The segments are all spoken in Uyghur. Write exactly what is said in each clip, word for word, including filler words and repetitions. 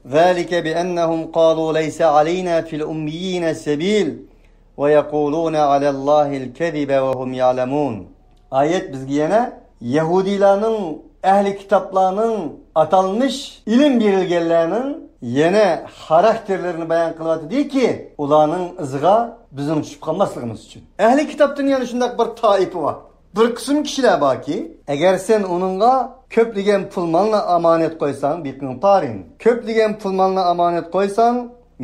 ذلك بأنهم قالوا ليس علينا في الأميين سبيل ويقولون على الله الكذب وهم يعلمون. ئايەت بىزگە يەنە يەھۇدىيلارنىڭ، ئەھلى كىتابلارنىڭ، ئاتالمىش ئىلىم بېرىلگەنلەرنىڭ يەنە خاراكتېرلىرىنى بايان قىلىۋاتىدۇكى، ئۇلارنىڭ ئىزىغا بىزنىڭ چۈشۈپ قالماسلىقىمىز ئۈچۈن. ئەھلى كىتابتىن يەنە شۇنداق بىر تائىپە بار. بىر قىسىم كىشىلەر باركى، ئەگەر سەن ئۇنىڭغا كۆپلىگەن پۇل مالنى ئامانەت قويساڭ، بىقىڭ پارىن، كۆپلىگەن پۇل مالنى ئامانەت قويساڭ،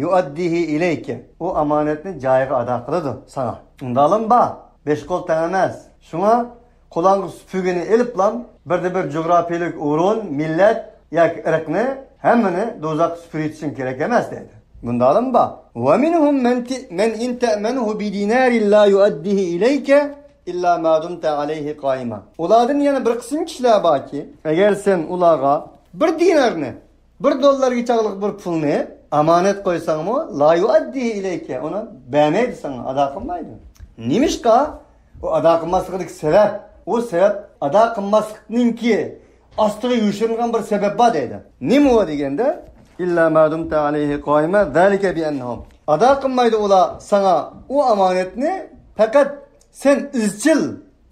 يۇئەددىھى ئىلەيكە، ئۇ ئامانەتنى جايىغا ئادا قىلىدۇ ساڭا. ئۇنداقلىمۇ بار، بەش قول تەڭ ئەمەس. شۇڭا قولۇڭغا سۈپۈرگىنى ئېلىپلا، بىردە بىر جۇغراپىيەلىك ئورۇن، مىللەت ياكى ئىرقنى، ھەممىنى دوزاخقا سۈپۈرۈۋېتىشىڭ كېرەك ئەمەس دەيدۇ. بۇنداقلىمۇ بار. ومنهم من ت-، من إن تأمنه بدينار لا يؤديه إليك إلا ما دمت عليه قائما. ئۇلاردىن يەنە بىر قىسىم كىشىلەر باركى، ئەگەر سەن ئۇلارغا بىر دىنارنى، بىر دوللارغا چاغلىق بىر پۇلنى ئامانەت قويساڭمۇ، لا يؤديه إليك، ئۇنى بەرمەيدۇ ساڭا، ئادا قىلمايدۇ. نېمىشقا؟ ئۇ ئادا قىلماسلىقىدىكى سەۋەب، ئۇ سەۋەب ئادا قىلماسلىقنىڭكى ئاستىغا يوشۇرۇنغان بىر سەۋەب بار دەيدۇ. نېمە ئۇ دېگەندە، إلا ما دمت عليه قائما ذلك بأنهم، ئادا قىلمايدۇ ئۇلار ساڭا ئۇ ئامانەتنى، پەقەت سەن ئىزچىل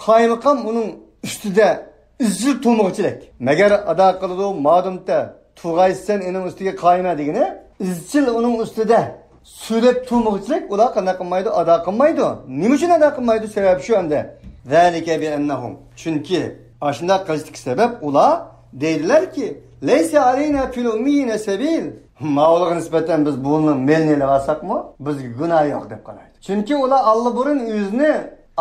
قايمىقام ئۇنىڭ ئۈستىدە ئىزچىل تۇرمىغۇچىلىك. مەگەر ئادا قىلىدۇ، ما دمت، تۇرغايسەن ئېنىڭ ئۈستىگە قايما دېگىنى، ئىزچىل ئۇنىڭ ئۈستىدە سۈرەپ تۇرمىغۇچىلىك ئۇلار قانداق قىلمايدۇ؟ ئادا قىلمايدۇ. نېمە ئۈچۈن ئادا قىلمايدۇ؟ سەۋەبى شۇ ئەمدى. ذلك بأنهم، چۈنكى ئاشۇنداق قىلىشتىكى سەۋەب ئۇلار دەيدىلەركى، ليس علينا في الأميين سبيل. ماۋۇلارغا نىسبەتەن بىز بۇنىڭ مېلىنى ئېلىۋالساقمۇ، بىزگە گۇناھ يوق دەپ قارايدۇ. چۈنكى ئۇلار ئاللىبۇرۇن ئۆزىنى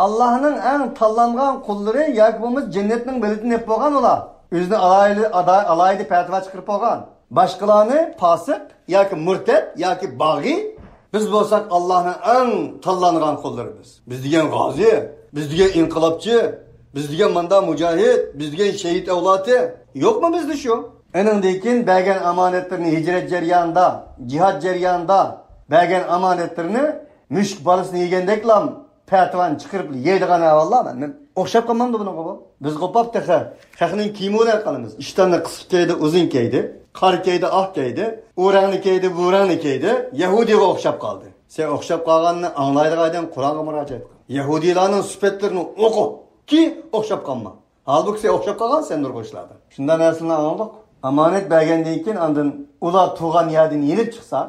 ئاللاھنىڭ ئەڭ تاللانغان قۇللىرى ياكى بولمىسا جەننەتنىڭ بېلىتى دەپ بولغان ئۇلار. ئۆزىنى ئالاھىدە، ئادا-، ئالاھىدە پەتىۋا چىقىرىپ بولغان. باشقىلارنى پاسىق ياكى مۇرتەت ياكى باغىي، بىز بولساق ئاللاھنىڭ ئەڭ تاللانغان قۇللىرى بىز. بىز دېگەن غازى، بىز دېگەن ئىنقىلابچى، بىز دېگەن ماندا مۇجاھىد، بىز دېگەن شېھىت ئەۋلادى. يوقمۇ بىزدە شۇ؟ ئېنىڭدىن كېيىن بەرگەن ئامانەتلىرىنى ھىجرەت جەريانىدا، جىھاد جەريانىدا بەرگەن ئامانەتلىرىنى مۈشۈك بالىسىنى يېگەندەكلا پەتىۋانى چىقىرىپ يەيدىغان ئەھۋاللار مەن، مەن ئوخشاپ قالمامدۇ بۇنىڭغا بۇ؟ بىز قوپاپ تېخى خەقنىڭ كىيىمى بىلەن قالىمىز. ئىشتاننى قىسقا كىيدى، ئۇزۇن كىيدى، قارا كىيدى، ئاق كىيدى، ئۇ رەڭنى كىيدى، بۇ رەڭنى كىيدى، يەھۇدىيغا ئوخشاپ قالدى. سەن ئوخشاپ قالغاننى ئاڭلايدىغان ئادەم قۇرئانغا مۇراجىئەت قىل. يەھۇدىيلارنىڭ سۈپەتلىرىنى ئوقۇ، كى ئوخشاپ قالما. ھالبۇكى، سەن ئوخشاپ قالغان سەن نۇرغۇن ئىشلاردا. شۇنداق نەرسىلەرنى ئاڭلىدۇق. ئامانەت بەرگەندىن كېيىن ئاندىن ئۇلار تۇرغان يەردىن يېنىپ چىقسا،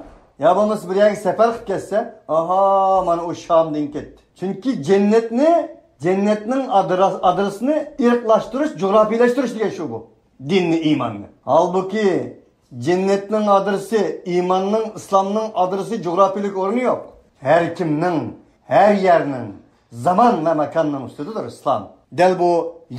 يا بولمىسا بىر يەرگە سەپەر قىلىپ كەتسە، ئاھا، مانا ئۇ شامدىن كەتتى. چۈنكى جەننەتنى، جەننەتنىڭ ئادرېس-، ئادرېسىنى ئىرقلاشتۇرۇش، جۇغراپىيلاشتۇرۇش دېگەن شۇ بۇ. دىننى، ئىماننى. ھالبۇكى، جەننەتنىڭ ئادرېسى، ئىماننىڭ، ئىسلامنىڭ ئادرېسى، جۇغراپىيلىك ئورنى يوق. ھەر كىمنىڭ، ھەر يەرنىڭ، زامان ۋە ماكاننىڭ ئۈستىدىدۇر ئىسلام. دەل بۇ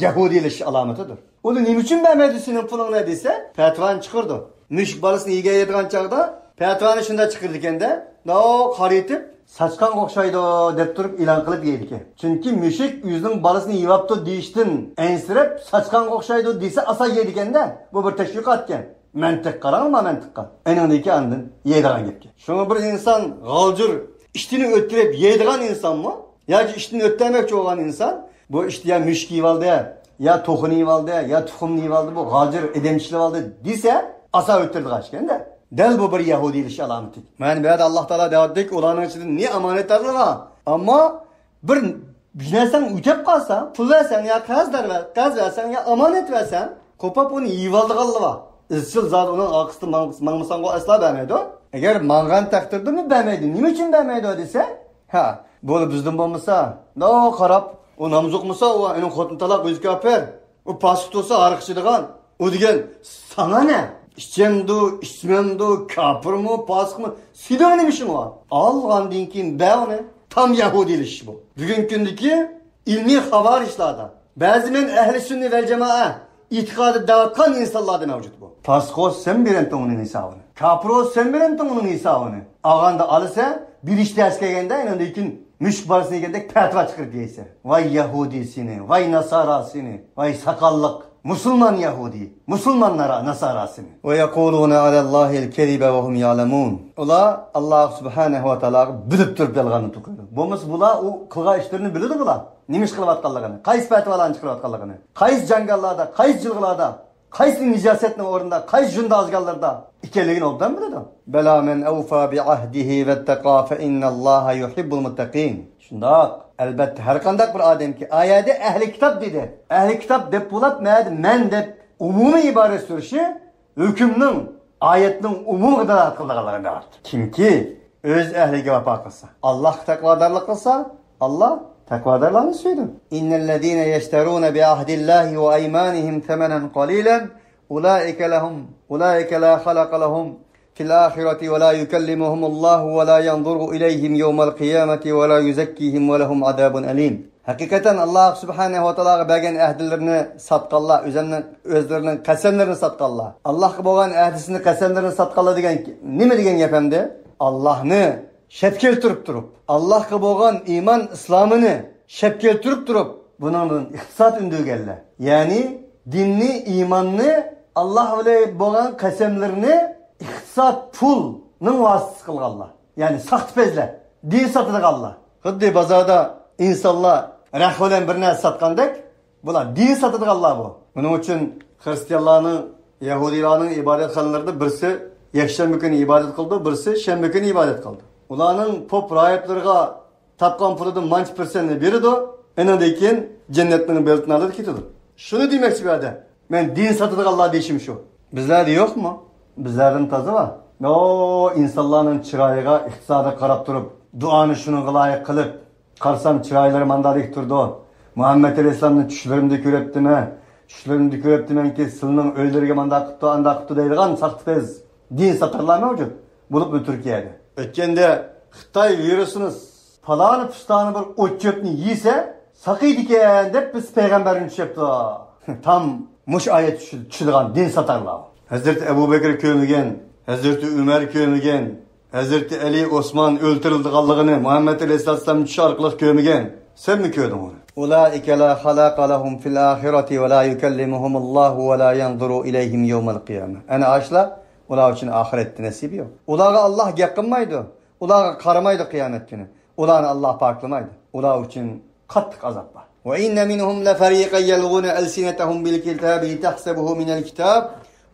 يەھۇدىيلىشىش ئالامىتىدۇر. ئۇنى نېمە ئۈچۈن بەرمەيدۇ سېنىڭ پۇلۇڭنى دېسە، پەتىۋانى چىقىرىدۇ. مۈشۈك بالىسىنى يېگەن يەيدىغان چاغدا پەتىۋانى شۇنداق چىقىرىدىكەن-دە، داۋ قارىيتىپ، ساچقانغا ئوخشايدۇ دەپ تۇرۇپ ئېلان قىلىپ يەيدىكەن. چۈنكى مۈشۈك ئۆزىنىڭ بالىسىنى يەۋاپتۇ دېيىشتىن ئەنسىرەپ، ساچقانغا ئوخشايدۇ دېسە ئاسان يەيدىكەن-دە. بۇ بىر تەشۋىقاتكەن. مەنتىق، قاراڭلار مەنتىققا. ئېنىڭدىكى ئاندىن يەيدىغان گەپكەن. شۇڭا بىر ئىنسان غالجىر ئىشتىنى ئۆتتۈرۈپ يەيدىغان ئىنسانمۇ ياكى ئىشتىن ئۆتتۈرمەكچى بولغان ئىنسان، بۇ ئىشتى يا مۈشۈك يېۋالدى، يا توخۇنى يېۋالدى، يا تۇخۇمنى يېۋالدى، بۇ غاجىر ئېدەمچىلىۋالدى دېسە، ئاسان ئۆتتۈرىدىغان ئىكەن-دە. دەل بۇ بىر يەھۇدىيلىشىش ئالامىتى. مانا بۇ يەردە ئاللاھ تائالا دەۋاتىدۇكى، ئۇلارنىڭ ئىچىدە نى ئامانەتدارلار بار. ئەمما بىر، بىر نەرسەڭ ئۆتەپ قالسا، پۇل بەرسەڭ يا قەرز بەر-، قەرز بەرسەڭ يا ئامانەت بەرسەڭ، قوپاپ ئۇنى يېۋالىدىغانلار بار. ئىزچىل زادى ئۇنىڭ ئارقىسىدا ماڭ-، ماڭمىساڭغۇ ئەسلا بەرمەيدۇ. ئەگەر ماڭغان تەقدىردىمۇ بەرمەيدۇ. نېمە ئۈچۈن بەرمەيدۇ دېسە، ھە، بۇ بىزدىن بولمىسا، داۋ قاراپ، ئۇ نامزۇق بولسا، ئۇ ئېنىڭ خوتۇنى تالاق، ئۆزى كاپىر، ئۇ پاسىق تۇرسا، ھاراق ئىچىدىغان. ئۇ دېگەن، ساڭا نە؟ ئىچەمدۇ، ئىچمەمدۇ، كاپىرمۇ، پاسىقمۇ، سېنىڭ نېمە ئىشىڭ بار؟ ئالغاندىن كېيىن بەر ئۇنى، تام يەھۇدىيلىشىش بۇ. بۈگۈنكى كۈندىكى ئىلمىي خاۋارىجلاردا، بەزى مەن ئەھلى سۈننە ۋەل جامائە ئېتىقادى دەۋاتقان ئىنسانلاردا مەۋجۇت بۇ. پاسىق بولسا سەن بېرەمتىڭ ئۇنىڭ ھېسابىنى. كاپىر بولسا سەن بېرەمتىڭ ئۇنىڭ ھېسابىنى. ئالغاندا ئالىسەن، بېرىش تەس كەلگەندە، ئاندىن كېيىن مۈشۈك بالىسىنى يېگەندەك پەتىۋا چىقىرىپ يەيسەن. ۋاي يەھۇدىي سېنى، ۋاي ناسارا سېنى، ۋاي ساقاللىق مۇسۇلمان يەھۇدىي، مۇسۇلمان نارا-، ناسارا سېنى. ويقولون على الله الكذب وهم يعلمون. ئۇلار ئاللاھ سۇبھانەھۇ ۋە تائالاغا بىلىپ تۇرۇپ يالغاننى توقۇيدۇ. بولمىسا بۇلار ئۇ قىلغان ئىشلىرىنى بىلىدۇ بۇلار. نېمە ئىش قىلىۋاتقانلىقىنى، قايسى پەتىۋالارنى چىقىرىۋاتقانلىقىنى، قايسى جاڭگاللاردا، قايسى جىلغىلاردا قايسى نىجاسەتنىڭ ئورنىدا، قايسى جۇندا ئازگانلىرىدا ئىكەنلىكىنى ئوبدان بىلىدۇ. بەلا مەن ئەۋفا بىئەھدىھى ۋەتتەقا فەئىننەللاھە يۇھىببۇل مۇتتەقىن. شۇنداق. ئەلبەتتە، ھەر قانداق بىر ئادەمكى، ئايەدە ئەھلى كىتاب دېدى. ئەھلى كىتاب دەپ بولۇپ، مەدە مەن دەپ ئومۇمىي ئىبارە سۈرۈشى ھۆكۈمنىڭ، ئايەتنىڭ ئومۇمىغا دالالەت قىلىدىغانلىقىنى ئاڭلاتتى. كىمكى ئۆز ئەھلىگە ۋاپا قىلسا، ئاللاھقا تەقۋادارلىق قىلسا، ئاللاھ تەقۋادارلارنى سۆيىدۇ. إن الذين يشترون بعهد الله وأيمانهم ثمنا قليلا أولئك لهم أولئك لا خلاق لهم في الآخرة ولا يكلمهم الله ولا ينظر إليهم يوم القيامة ولا يزكيهم ولهم عذاب أليم. ھەقىقەتەن، ئاللاھ سۇبھانەھۇ ۋە تائالاغا بەرگەن ئەھدىلىرىنى ساتقانلار، ئۆزلىرىنىڭ، ئۆزلىرىنىڭ قەسەملىرىنى ساتقانلار. ئاللاھقا بولغان ئەھدىسىنى، قەسەملىرىنى ساتقانلار دېگەن نېمە دېگەن گەپ ئەمدى؟ ئاللاھنى شەپ كەلتۈرۈپ تۇرۇپ، ئاللاھقا بولغان ئىمان ئىسلامىنى شەپ كەلتۈرۈپ تۇرۇپ، بۇنىڭدىن ئىقتىساد ئۈندۈرگەنلەر. يەنى دىننى، ئىماننى، ئاللاھ بىلەن بولغان قەسەملىرىنى ئىقتىساد، پۇلنىڭ ۋاسىتىسى قىلغانلار. يەنى ساختىپەزلەر، دىن ساتىدىغانلار. خۇددى بازاردا ئىنسانلار رەخت بىلەن بىر نەرسە ساتقاندەك، بۇلار دىن ساتىدىغانلار بۇ. بۇنىڭ ئۈچۈن خىرىستىيانلارنىڭ، يەھۇدىيلارنىڭ ئىبادەتخانىلىرىدا بىرسى يەكشەنبە كۈنى ئىبادەت قىلىدۇ، بىرسى شەنبە كۈنى ئىبادەت قىلىدۇ. ئۇلارنىڭ پوپ راھىبلىرىغا تاپقان پۇلىدىن مانچە پىرسەنتنى بېرىدۇ، ئېنىڭدىن كېيىن جەننەتنىڭ بېلىتىنى ئالىدۇ، كېتىدۇ. شۇنى دېمەكچى بۇ يەردە. مەن دىن ساتىدىغانلار دېيىشىم شۇ. بىزلەردە يوقمۇ؟ بىزلەردىن تازا بار. ئو، ئىنسانلارنىڭ چىرايىغا، ئىقتىسادىغا قاراپ تۇرۇپ، دۇئانى شۇنىڭغا لايىق قىلىپ، قارىسام، چىرايلىرى مانداق تۇرىدۇ. مۇھەممەد ئەلەيھىسسالامنى چۈشلىرىمدە كۆرۈپتىمەن، چۈشلىرىمدە كۆرۈپتىمەنكى، سىلىنىڭ ئۆيلىرىگە مانداق قىپتۇ، ئانداق قىپتۇ دەيدىغان ساختىپەز دىن ساتارلار مەۋجۇت. بولۇپمۇ تۈركىيەدە. ئۆتكەندە خىتاي ۋىرۇسىنى، پالانى پۇستانى بىر ئوت چۆپنى يېسە، ساقىيدىكەن دەپ بىز پەيغەمبەرنى چۈشەپتۇ. تام مۇشۇ ئايەت چۈشىدىغان دىن ساتارلار. ھەزرىتى ئەبۇ بەكرى كۆرمىگەن، ھەزرىتى ئۆمەر كۆرمىگەن، ھەزرىتى ئەلى، ئوسمان ئۆلتۈرۈلىدىغانلىقىنى مۇھەممەد ئەلەيھىسسالام چۈشى ئارقىلىق كۆرمىگەن. سەنمۇ كۆردۈڭ ئۇنى. أولئك لا خلاق لهم في الآخرة ولا يكلمهم الله ولا ينظر إليهم يوم القيامة. ئەنە ئاشۇلار، ئۇلار ئۈچۈن ئاخىرەتتە نەسىبى يوق. ئۇلارغا ئاللاھ گەپ قىلمايدۇ. ئۇلارغا قارىمايدۇ قىيامەت كۈنى. ئۇلارنى ئاللاھ پاكلىمايدۇ. ئۇلار ئۈچۈن قاتتىق ئازاب بار. وإن منهم لفريقا يلوون ألسنتهم بالكتاب لتحسبوه من الكتاب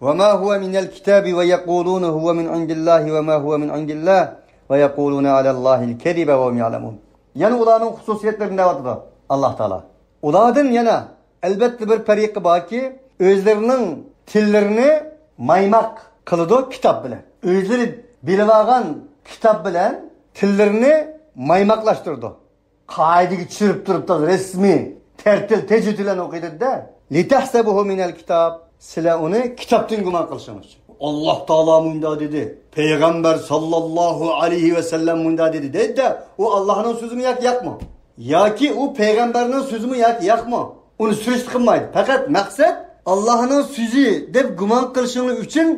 وما هو من الكتاب ويقولون هو من عند الله وما هو من عند الله ويقولون على الله الكذب وهم يعلمون. يەنە ئۇلارنىڭ خۇسۇسىيەتلىرىنى دەۋاتىدۇ ئاللاھ تائالا. ئۇلاردىن يەنە ئەلبەتتە بىر پەرىقى باركى، ئۆزلىرىنىڭ تىللىرىنى مايماق قىلىدۇ كىتاب بىلەن. ئۆزلىرى بىلىۋالغان كىتاب بىلەن تىللىرىنى مايماقلاشتۇرىدۇ. قائىدىگە چۈشۈرۈپ تۇرۇپ، رەسمىي، تەرتىل، تەجۋىد بىلەن ئوقۇيدۇ-دە. لتحسبوه من الكتاب. سىلەر ئۇنى كىتابتىن گۇمان قىلىشىڭلار ئۈچۈن. ئاللاھ تائالا مۇنداق دېدى، پەيغەمبەر ساللاللاھۇ ئەلەيھى ۋەسەللەم مۇنداق دېدى دەيدۇ-دە، ئۇ ئاللاھنىڭ سۆزىمۇ ياكى ياقمۇ؟ ياكى ئۇ پەيغەمبەرنىڭ سۆزىمۇ ياكى ياقمۇ؟ ئۇنى سۈرۈشتە قىلمايدۇ. پەقەت مەقسەت ئاللاھنىڭ سۆزى دەپ گۇمان قىلىشىڭلار ئۈچۈن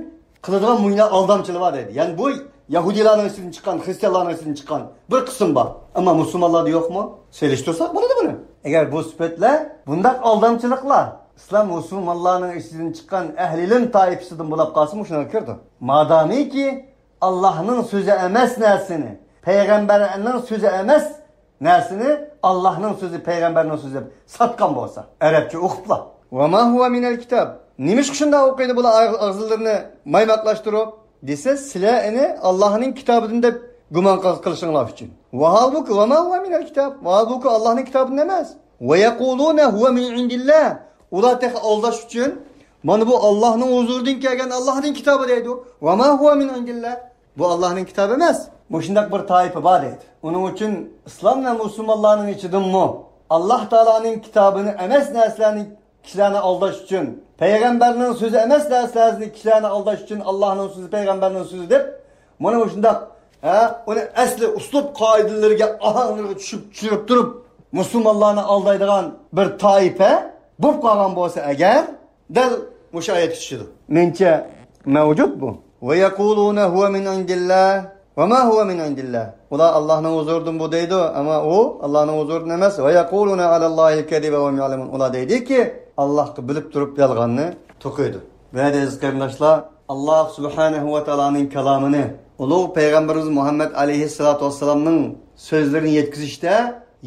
قىلىدىغان مۇنداق ئالدامچىلىق بار دەيدۇ. يەنى بۇ يەھۇدىيلارنىڭ ئىچىدىن چىققان، خرىستىيانلارنىڭ ئىچىدىن چىققان بىر قىسىم بار. ئەمما مۇسۇلمانلاردا يوقمۇ؟ سېلىشتۇرساق بولىدۇ بۇنى. ئەگەر بۇ سۈپەتلەر، بۇنداق ئالدامچىلىقلار ئىسلام مۇسۇلمانلارنىڭ ئىچىدىن چىققان ئەھلى ئىلىم تائىپىسىدىن بولاپ قالسا، مۇشۇنىڭغا كىرىدۇ. مادامىكى ئاللاھنىڭ سۆزى ئەمەس نەرسىنى، پەيغەمبەرنىڭ سۆزى ئەمەس نەرسىنى ئاللاھنىڭ سۆزى، پەيغەمبەرنىڭ سۆزى دەپ ساتقان بولسا، ئەرەبچە ئوقۇپلا. وما هو من الكتاب. نېمىشقا شۇنداق ئوقۇيدۇ بۇلار ئاغ-، ئاغزىلىرىنى مايماقلاشتۇرۇپ دېسە، سىلەر ئۇنى ئاللاھنىڭ كىتابىدىن دەپ گۇمان قىل-، قىلىشىڭلار ئۈچۈن. ۋەھالبۇكى، وما هو من الكتاب. ۋەھالبۇكى ئاللاھنىڭ كىتابىدىن ئەمەس. ويقولون هو من عند الله. ئۇلار تېخى ئالداش ئۈچۈن، مانا بۇ ئاللاھنىڭ ھۇزۇرىدىن كەلگەن ئاللاھنىڭ كىتابى دەيدۇ. وما هو من عند الله. بۇ ئاللاھنىڭ كىتابى ئەمەس. مۇشۇنداق بىر تائىپە بار دەيدۇ. ئۇنىڭ ئۈچۈن ئىسلام ۋە مۇسۇلمانلارنىڭ ئىچىدىنمۇ ئاللاھ تائالانىڭ كىتابىنى ئەمەس نەرسىلەرنى كىشىلەرنى ئالداش ئۈچۈن، پەيغەمبەرنىڭ سۆزى ئەمەس نەرسىلەرنى كىشىلەرنى ئالداش ئۈچۈن ئاللاھنىڭ سۆزى، پەيغەمبەرنىڭ سۆزى دەپ، مانا مۇشۇنداق، ھە، ئۇنى ئەسلى ئۇسلۇب قائىدىلىرىگە، ئاھاڭلىرىغا چۈشۈپ، چۈشۈرۈپ تۇرۇپ، مۇسۇلمانلارنى ئالدايدىغان بىر تائىپە بولۇپ قالغان بولسا ئەگەر، دەل مۇشۇ ئايەت چۈشىدۇ. مېنىڭچە مەۋجۇت بۇ. ويقولون هو من عند الله وما هو من عند الله. ئۇلار ئاللاھنىڭ ھۇزۇرىدىن بۇ دەيدۇ، ئەمما ئۇ ئاللاھنىڭ ھۇزۇرىدىن ئەمەس. ويقولون على الله الكذب وهم يعلمون. ئۇلار دەيدۇكى، ئاللاھقا بىلىپ تۇرۇپ يالغاننى توقۇيدۇ. بۇ يەردە ئەزىز قېرىنداشلار، ئاللاھ سۇبھانەھۇ ۋە تائالانىڭ كالامىنى، ئۇلۇغ پەيغەمبىرىمىز مۇھەممەد ئەلەيھىسسالاتۇ ۋەسسالامنىڭ سۆزلىرىنى يەتكۈزۈشتە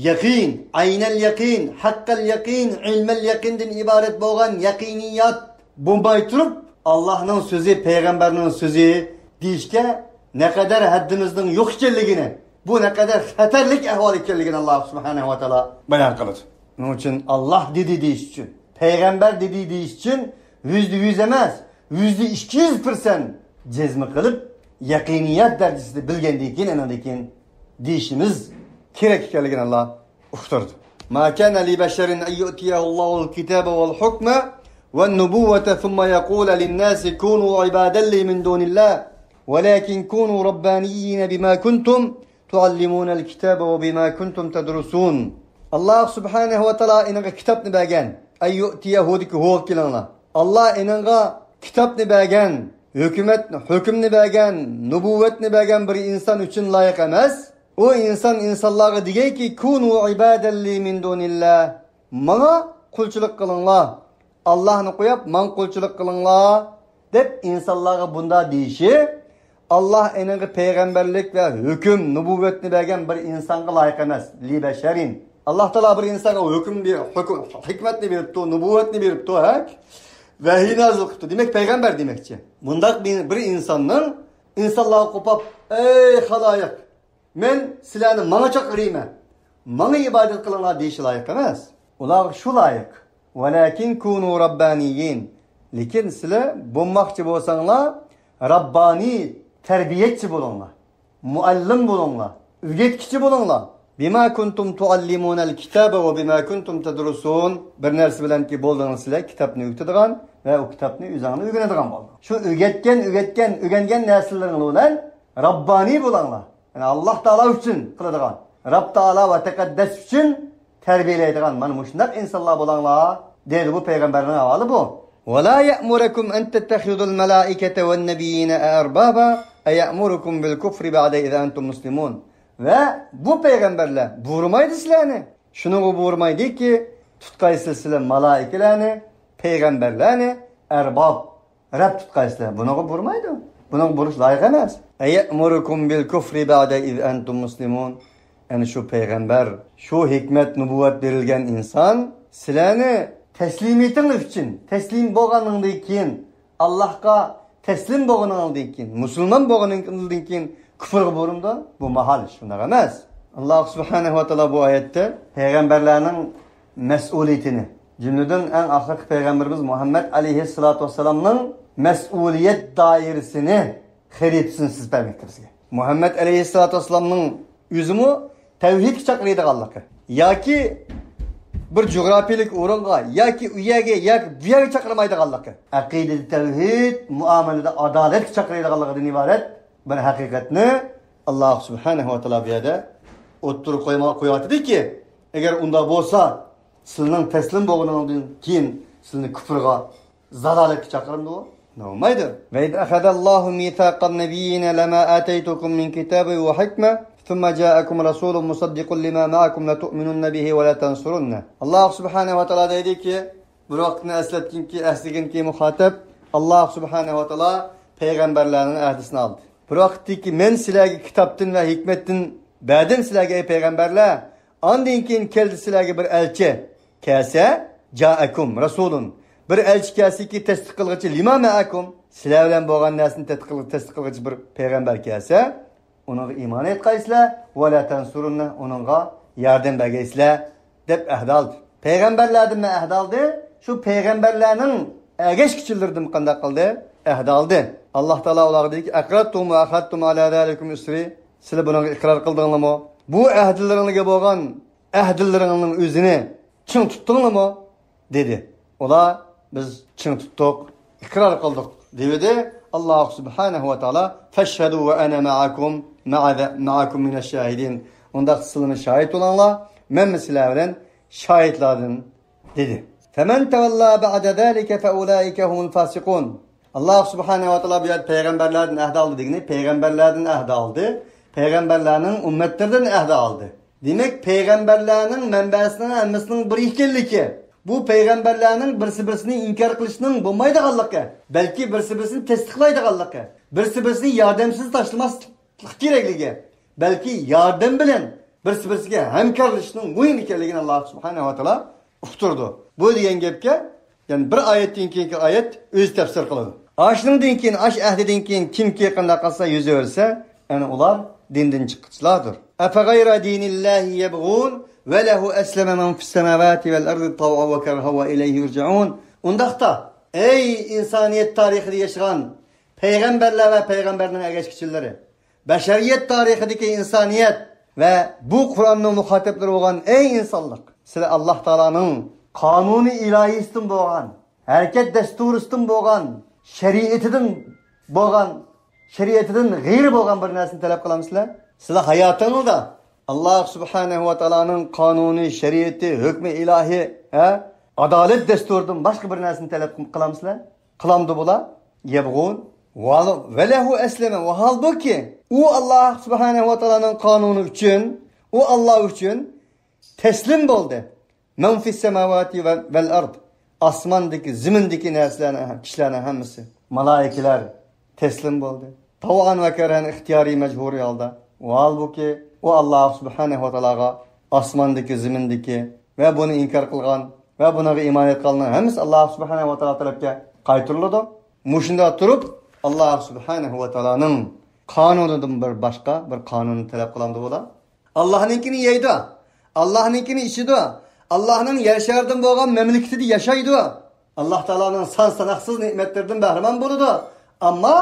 يەقىن، ئەينەل يەقىن، ھەققەل يەقىن، ئىلمەل يەقىندىن ئىبارەت بولغان يەقىنىيات، بولماي تۇرۇپ، ئاللاھنىڭ سۆزى، پەيغەمبەرنىڭ سۆزى دېيىشكە نەقەدەر ھەددىمىزنىڭ يوق ئىكەنلىكىنى، بۇ نەقەدەر خەتەرلىك ئەھۋال ئىكەنلىكىنى ئاللاھ سۇبھانەھۇ ۋە تائالا بايان قىلىدۇ. شۇنىڭ ئۈچۈن ئاللاھ دېدى دېيىش ئۈچۈن، پەيغەمبەر دېدى دېيىش ئۈچۈن يۈزدە يۈز ئەمەس، يۈزدە ئىككى يۈز پىرسەنت جەزم قىلىپ، يەقىنىيەت دەرىجىسىدە بىلگەندىن كېيىن، ئاندىن كېيىن دېيىشىمىز كېرەك ئىكەنلىكىنى ئاللاھ ئۇقتۇردى. ما كان لبشر أن يؤتيه الله الكتاب والحكمة والنبوة ثم يقول للناس كونوا عبادا لي من دون الله ولكن كونوا ربانيين بما كنتم تعلمون الكتاب وبما كنتم تدرسون. ئاللاھ سۇبھانەھۇ ۋە تائالا ئېنىڭغا كىتابنى بەرگەن. ئەن يۇئتىيەھۇدىكى ھۇغا كېلىڭلار. ئاللاھ ئېنىڭغا كىتابنى بەرگەن، ھۆكۈمەت، ھۆكۈمنى بەرگەن، نۇبۇۋۋەتنى بەرگەن بىر ئىنسان ئۈچۈن لايىق ئەمەس. ئۇ ئىنسان ئىنسانلارغا دېگەيكى، كونوا عىبادەن لى مىن دۇنىللا. ماڭا قۇلچىلىق قىلىڭلار. ئاللاھنى قويۇپ، ماڭا قۇلچىلىق قىلىڭلار، دەپ ئىنسانلارغا بۇنداق دېيىشى، ئاللاھ ئېنىڭغا پەيغەمبەرلىك ۋە ھۆكۈم، نۇبۇۋۋەتنى بەرگەن بىر ئىنسانغا لايىق ئەمەس. لى بەشەرىن. ئاللاھ تائالا بىر ئىنسانغا ھۆكۈم بېرىپ، ھۆكۈم، ھېكمەتنى بېرىپتۇ، نۇبۇۋۋەتنى بېرىپتۇ، ھە؟ ۋەھىي نازىل قىپتۇ. دېمەك، پەيغەمبەر دېمەكچى. مۇنداق بىر، بىر ئىنساننىڭ ئىنسانلارغا قوپاپ، ئەي خالايىق، مەن سىلەرنى ماڭا چاقىرىمەن، ماڭا ئىبادەت قىلىڭلار دېيىشى لايىق ئەمەس. ئۇلارغا شۇ لايىق. ۋەلەكىن كۇنۇ رەببانىيين. لېكىن سىلەر بولماقچى بولساڭلار، رەببانىي، تەربىيەچى بولۇڭلار. مۇئەللىم بولۇڭلار. ئۆگەتكۈچى بولۇڭلار. بىما كۇنتۇم تۇئەللىمۇنەل كىتابە ۋە بىما كۇنتۇم تەدرۇسۇن. بىر نەرسە بىلەنكى بولدىڭىز سىلەر كىتابنى ئۆگىتىدىغان ۋە ئۇ كىتابنى ئۆزۈڭلار ئۆگىنىدىغان بولدۇڭ. شۇ ئۆگەتكەن، ئۆگەتكەن، ئۆگەنگەن نەرسىلىرىڭلار بىلەن رەببانىي بولۇڭلار. يەنى ئاللاھ تائالا ئۈچۈن قىلىدىغان، رەب تائالا ۋە تەقەددەس ئۈچۈن تەربىيەلەيدىغان مانا مۇشۇنداق ئىنسانلار بولۇڭلار، دەيدۇ بۇ پەيغەمبەرنىڭ ئەھۋالى بۇ. ۋە لا يەئمۇرەكۇم ئەن تەتتەخىزۇل مەلائىكەتە ۋەن نەبىييىنە ئەربابا ئەيەئمۇرەكۇم بىل كۇفرى بەئدە ئىز ئەنتۇم مۇسلىمۇن. ۋە بۇ پەيغەمبەرلەر بۇيرۇمايدۇ سىلەرنى، شۇنىڭغا بۇيرۇمايدۇكى، تۇتقايسىلەر سىلەر مالائىكىلەرنى، پەيغەمبەرلەرنى ئەرباب، رەب تۇتقايسىلەر. بۇنىڭغا بۇيرۇمايدۇ. بۇنىڭغا بۇيرۇش لايىق ئەمەس. ئەيەئمۇرۇكۇم بىل كۇفرى بەئدە ئىز ئەنتۇم مۇسلىمۇن. يەنى شۇ پەيغەمبەر، شۇ ھېكمەت، نۇبۇۋۋەت بېرىلگەن ئىنسان سىلەرنى تەسلىمىيىتىڭلار ئۈچۈن، تەسلىم بولغانىڭدىن كېيىن، ئاللاھقا تەسلىم بولغىنىڭدىن كېيىن، مۇسۇلمان بولغىنىڭدىن كېيىن كۇفرغا بۇيرۇمدۇ؟ بۇ ماھال ئىش، شۇنداق ئەمەس. ئاللاھ سۇبھانەھۇ ۋە تائالا بۇ ئايەتتە پەيغەمبەرلەرنىڭ مەسئۇلىيىتىنى، جۈملىدىن ئەڭ ئاخىرقى پەيغەمبىرىمىز مۇھەممەد ئەلەيھىسسالاتۇ ۋەسسالامنىڭ مەسئۇلىيەت دائىرىسىنى، خەرىتىسىنى سىزىپ بەرمەكتە بىزگە. مۇھەممەد ئەلەيھىسسالاتۇ ۋەسسالامنىڭ ئۆزىمۇ تەۋھىدكە چاقىرىدىغانلىقى ياكى بىر جۇغراپىيىلىك ئورۇنغا ياكى ئۇ يەرگە ياكى بۇ يەرگە چاقىرمايدىغانلىقى، ئەقىدىدە تەۋھىد، مۇئامىلىدە ئادالەتكە چاقىرىدىغانلىقىدىن ئىبارەت بىر ھەقىقەتنى ئاللاھ سۇبھانەھۇ ۋە تائالا بۇ يەردە ئوتتۇرىغا قويما-، قويۇۋاتىدۇكى، ئەگەر ئۇنداق بولسا، سىلىنىڭ تەسلىم بولغىنىڭدىن كېيىن سىلىنى كۇفرغا، زالالەتكە چاقىرىمدۇ؟ بولمايدۇ. وإذ أخذ الله ميثاق النبيين لما آتيتكم من كتاب وحكمة ثم جاءكم رسول مصدق لما معكم لتؤمنن به ولتنصرنه. ئاللاھ سۇبھانەھۇ ۋە تائالا دەيدۇكى، بىر ۋاقىتنى ئەسلەتكىنكى، ئەسلىگىنكى مۇخاتەب، ئاللاھ سۇبھانەھۇ ۋە تائالا پەيغەمبەرلەرنىڭ ئەھدىسىنى ئالدى. بىر ۋاقىتتىكى، مەن سىلەرگە كىتابتىن ۋە ھېكمەتتىن بەردىم سىلەرگە، ئەي پەيغەمبەرلەر، ئاندىن كېيىن كەلدى سىلەرگە بىر ئەلچى، كەلسە، جائەكۇم رەسۇلۇن، بىر ئەلچى كەلسىكى، تەستىق قىلغۇچى، لىما مەئەكۇم، سىلەر بىلەن بولغان نەرسىنى تەستىق قىل-، تەستىق قىلغۇچى بىر پەيغەمبەر كەلسە، ئۇنىڭغا ئىمان ئېيتقايسىلەر، ۋە لە تەنسۇرۇننە، ئۇنىڭغا ياردەم بەرگەيسىلەر، دەپ ئەھدە ئالدى. پەيغەمبەرلەردىنمۇ ئەھدە ئالدى، شۇ پەيغەمبەرلەرنىڭ ئەگەشكۈچىلىرىدىنمۇ قانداق قىلدى؟ ئەھدە ئالدى. ئاللاھ تائالا ئۇلارغا دېدىكى، ئەقرەرتۇم ۋە ئەخەدتۇم ئەلا زالىكۇم ئىسرى، سىلەر بۇنىڭغا ئىقرار قىلدىڭلارمۇ؟ بۇ ئەھدىلىرىڭلارغا بولغان ئەھدىلىرىڭلارنىڭ ئۆزىنى چىڭ تۇتتۇڭلارمۇ؟ دېدى. ئۇلار، بىز چىڭ تۇتتۇق، ئىقرار قىلدۇق، دېۋىدى. ئاللاھ سۇبھانەھۇ ۋە تائالا، فەشھەدۇ ۋە ئەنە مەئەكۇم، مەئەدە-، مەئەكۇم مىنەش شاھىدىن. ئۇنداق سىلەرمۇ شاھىت بولۇڭلار، مەنمۇ سىلەر بىلەن شاھىتلاردىن، دېدى. فەمەن تەۋەللا بەئدە زالىكە فەئۇلائىکە ھۇمۇل فاسىقۇن. ئاللاھ سۇبھانەھۇ ۋە تائالا بۇ يەردە پەيغەمبەرلەردىن ئەھدە ئالدى دېگىنى، پەيغەمبەرلەردىن ئەھدە ئالدى، پەيغەمبەرلەرنىڭ ئۈممەتلىرىدىن ئەھدە ئالدى. دېمەك، پەيغەمبەرلەرنىڭ مەنبەسىنىڭ ھەممىسىنىڭ بىر ئىكەنلىكى، بۇ پەيغەمبەرلەرنىڭ بىرسى-بىرسىنى ئىنكار قىلىشنىڭ بولمايدىغانلىقى، بەلكى بىرسى-بىرسىنى تەستىقلايدىغانلىقى، بىرسى-بىرسىنى ياردەمسىز تاشلىماسلىق كېرەكلىكى، بەلكى ياردەم بىلەن بىرسى-بىرسىگە ھەمكارلىشىشنىڭ مۇھىم ئىكەنلىكىنى ئاللاھ سۇبھانەھۇ ۋە تائالا ئۇقتۇردى. بۇ دېگەن گەپكە يەنى بىر ئايەتتىن كېيىنكى ئايەت ئۆزى تەپسىر قىلىدۇ. ئاشۇنىڭدىن كېيىن، ئاش ئەھدىدىن كېيىن كىمكى قانداق قىلسا يۈزۈۋەرسە، يەنى ئۇلار دىندىن چىققۇچىلاردۇر. أفغير دين الله يبغون وله أسلم من في السماوات والأرض طوعا وكرها وإليه يرجعون. ئۇنداقتا، ئەي ئىنسانىيەت تارىخىدا ياشىغان پەيغەمبەرلەر ۋە پەيغەمبەرنىڭ ئەگەشكۈچىلىرى، بەشەرىيەت تارىخىدىكى ئىنسانىيەت ۋە بۇ قۇرئاننىڭ مۇخاتىپلىرى بولغان ئەي ئىنسانلىق، سىلەر ئاللاھ تائالانىڭ قانۇنى ئىلاھىسىدىن بولغان، ھەرىكەت دەستۇرىسىدىن بولغان، شەرىئىتىدىن بولغان، شەرىئىتىدىن غەيرى بولغان بىر نەرسىنى تەلەپ قىلامسىلەر؟ سىلەر ھاياتىڭلاردا ئاللاھ سۇبھانەھۇ ۋە تائالانىڭ قانۇنى، شەرىئىتى، ھۆكمى ئىلاھى، ھە، ئادالەت دەستۇرىدىن باشقا بىر نەرسىنى تەلەپ قىلامسىلەر؟ قىلامدۇ بۇلار؟ يبغون وله أسلم. ۋاھالبۇكى، ئۇ ئاللاھ سۇبھانەھۇ ۋە تائالانىڭ قانۇنى ئۈچۈن، ئۇ ئاللاھ ئۈچۈن تەسلىم بولدى. من في السماوات والأرض. ئاسماندىكى، زېمىندىكى نەرسىلەرنىڭ، كىشىلەرنىڭ ھەممىسى. مالائىكىلەر تەسلىم بولدى. تەۋئان ۋە كەرھەن، ئىختىيارىي، مەجبۇرىي ھالدا. ۋاھالبۇكى، ئۇ ئاللاھ سۇبھانەھۇ ۋە تائالاغا ئاسماندىكى، زېمىندىكى ۋە بۇنى ئىنكار قىلغان ۋە بۇنىڭغا ئىمان ئېيتقانلارنىڭ ھەممىسى ئاللاھ سۇبھانەھۇ ۋە تائالا تەرەپكە قايتۇرۇلىدۇ. مۇشۇنداق تۇرۇپ، ئاللاھ سۇبھانەھۇ ۋە تائالانىڭ قانۇنىدىن بىر باشقا بىر قانۇننى تەلەپ قىلامدۇ بۇلار؟ ئاللاھنىڭكىنى يەيدۇ، ئاللاھنىڭكىنى ئىچىدۇ، ئاللاھنىڭ يەر شارىدىن بولغان مەملىكىتىدە ياشايدۇ. ئاللاھ تائالانىڭ سان ساناقسىز نېمەتلىرىدىن بەھرىمەن بولىدۇ. ئەمما